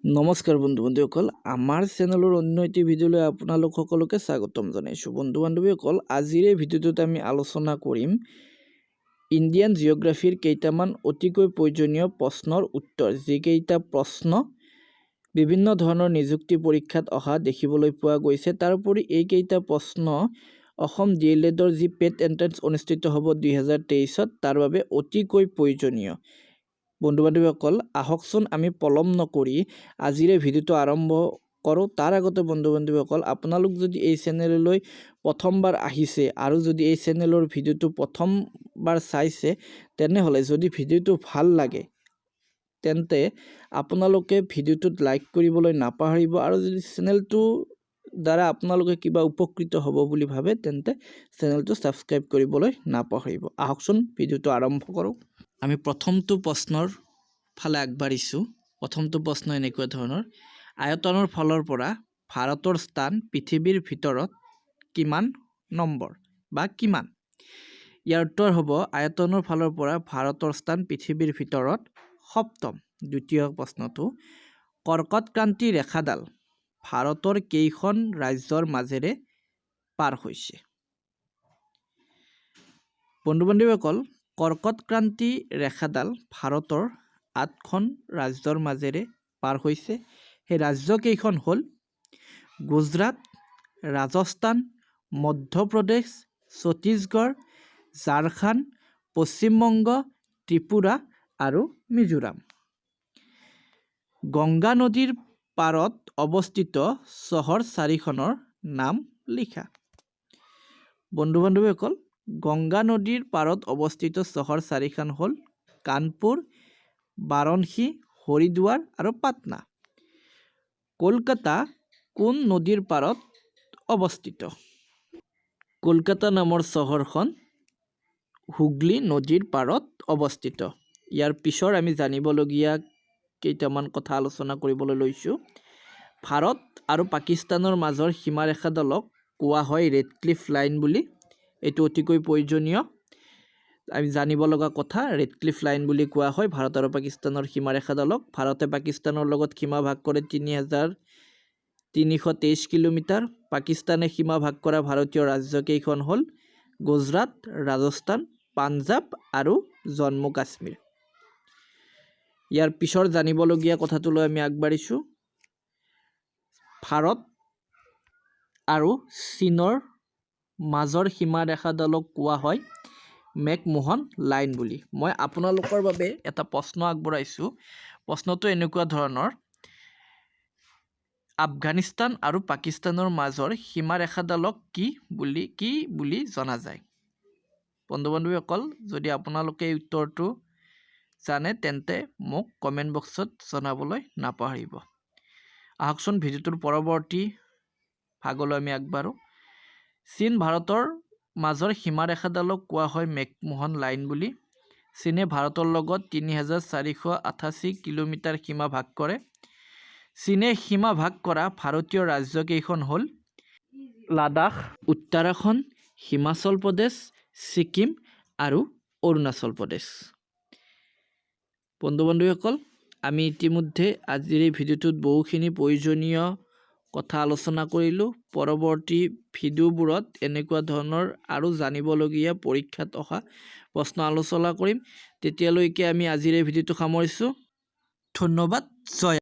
নমস্কাৰ বন্ধু বান্ধৱীসকল, আমাৰ চেনেলৰ অন্য এটি ভিডিঅ'লৈ আপোনালোক সকলোকে স্বাগতম জনাইছোঁ। বন্ধু বান্ধৱীসকল, আজিৰ এই ভিডিঅ'টোত আমি আলোচনা কৰিম ইণ্ডিয়ান জিঅ'গ্ৰাফীৰ কেইটামান অতিকৈ প্ৰয়োজনীয় প্ৰশ্নৰ উত্তৰ, যিকেইটা প্ৰশ্ন বিভিন্ন ধৰণৰ নিযুক্তি পৰীক্ষাত অহা দেখিবলৈ পোৱা গৈছে। তাৰোপৰি এইকেইটা প্ৰশ্ন অসম ডি.এল.এডৰ যি পেড এণ্ট্ৰেঞ্চ অনুষ্ঠিত হ'ব 2023ত, তাৰ বাবে অতিকৈ প্ৰয়োজনীয়। বন্ধু বান্ধৱীসকল, আহকচোন আমি পলম নকৰি আজিৰ এই ভিডিঅ'টো আৰম্ভ কৰোঁ। তাৰ আগতে বন্ধু বান্ধৱীসকল, আপোনালোক যদি এই চেনেললৈ প্ৰথমবাৰ আহিছে আৰু যদি এই চেনেলৰ ভিডিঅ'টো প্ৰথমবাৰ চাইছে, তেনেহ'লে যদি ভিডিঅ'টো ভাল লাগে, তেন্তে আপোনালোকে ভিডিঅ'টোত লাইক কৰিবলৈ নাপাহৰিব আৰু যদি চেনেলটো দ্বাৰা আপোনালোকে কিবা উপকৃত হ'ব বুলি ভাবে, তেন্তে চেনেলটো ছাবস্ক্ৰাইব কৰিবলৈ নাপাহৰিব। আহকচোন ভিডিঅ'টো আৰম্ভ কৰোঁ। আমি প্ৰথমটো প্ৰশ্নৰ ফালে আগবাঢ়িছোঁ। প্ৰথমটো প্ৰশ্ন এনেকুৱা ধৰণৰ: আয়তনৰ ফালৰ পৰা ভাৰতৰ স্থান পৃথিৱীৰ ভিতৰত কিমান নম্বৰ বা কিমান? ইয়াৰ উত্তৰ হ'ব, আয়তনৰ ফালৰ পৰা ভাৰতৰ স্থান পৃথিৱীৰ ভিতৰত সপ্তম। দ্বিতীয় প্ৰশ্নটো, কৰ্কটক্ৰান্তি ৰেখাডাল ভাৰতৰ কেইখন ৰাজ্যৰ মাজেৰে পাৰ হৈছে? বন্ধু বান্ধৱীসকল, কৰ্কটক্ৰান্তি ৰেখাডাল ভাৰতৰ আঠখন ৰাজ্যৰ মাজেৰে পাৰ হৈছে। সেই ৰাজ্যকেইখন হ'ল গুজৰাট, ৰাজস্থান, মধ্যপ্ৰদেশ, ছত্তীশগড়, ঝাৰখণ্ড, পশ্চিমবংগ, ত্ৰিপুৰা আৰু মিজোৰাম। গংগা নদীৰ পাৰত অৱস্থিত চহৰ চাৰিখনৰ নাম লিখা। বন্ধু বান্ধৱীসকল, গংগা নদীৰ পাৰত অৱস্থিত চহৰ চাৰিখন হ'ল কানপুৰ, বাৰাণসী, হৰিদ্বাৰ আৰু পাটনা। কলকাতা কোন নদীৰ পাৰত অৱস্থিত? কলকাতা নামৰ চহৰখন হুগলী নদীৰ পাৰত অৱস্থিত। ইয়াৰ পিছৰ আমি জানিবলগীয়া কেইটামান কথা আলোচনা কৰিবলৈ লৈছোঁ। ভাৰত আৰু পাকিস্তানৰ মাজৰ সীমাৰেখাডালক কোৱা হয় ৰেডক্লিফ লাইন বুলি। এইটো অতিকৈ প্ৰয়োজনীয়, আমি জানিব লগা কথা। ৰেডক্লিফ লাইন বুলি কোৱা হয় ভাৰত আৰু পাকিস্তানৰ সীমাৰেখাডালক। ভাৰতে পাকিস্তানৰ লগত সীমা ভাগ কৰে 3323 কিলোমিটাৰ। পাকিস্তানে সীমা ভাগ কৰা ভাৰতীয় ৰাজ্যকেইখন হ'ল গুজৰাট, ৰাজস্থান, পাঞ্জাৱ আৰু জম্মু কাশ্মীৰ। ইয়াৰ পিছৰ জানিবলগীয়া কথাটোলৈ আমি আগবাঢ়িছোঁ। ভাৰত আৰু চীনৰ মাজৰ সীমাৰেখাডালক কোৱা হয় মেকমোহন লাইন বুলি। মই আপোনালোকৰ বাবে এটা প্ৰশ্ন আগবঢ়াইছোঁ। প্ৰশ্নটো এনেকুৱা ধৰণৰ: আফগানিস্তান আৰু পাকিস্তানৰ মাজৰ সীমাৰেখাডালক কি বুলি জনা যায়? বন্ধু বান্ধৱীসকল, যদি আপোনালোকে এই উত্তৰটো জানে, তেন্তে মোক কমেণ্ট বক্সত জনাবলৈ নাপাহৰিব। আহকচোন ভিডিঅ'টোৰ পৰৱৰ্তী ভাগলৈ আমি আগবাঢ়োঁ। চীন ভাৰতৰ মাজৰ সীমাৰেখাডালক কোৱা হয় মেকমোহন লাইন বুলি। চীনে ভাৰতৰ লগত 3488 কিলোমিটাৰ সীমা ভাগ কৰে। চীনে সীমা ভাগ কৰা ভাৰতীয় ৰাজ্যকেইখন হ'ল লাডাখ, উত্তৰাখণ্ড, হিমাচল প্ৰদেশ, ছিকিম আৰু অৰুণাচল প্ৰদেশ। বন্ধু বান্ধৱীসকল, আমি ইতিমধ্যে আজিৰ এই ভিডিঅ'টোত বহুখিনি প্ৰয়োজনীয় কথা আলোচনা কৰিলোঁ। পৰৱৰ্তী ভিডিঅ'বোৰত এনেকুৱা ধৰণৰ আৰু জানিবলগীয়া পৰীক্ষাত অহা প্ৰশ্ন আলোচনা কৰিম। তেতিয়ালৈকে আমি আজিৰ এই ভিডিঅ'টো সামৰিছোঁ। ধন্যবাদ, জয়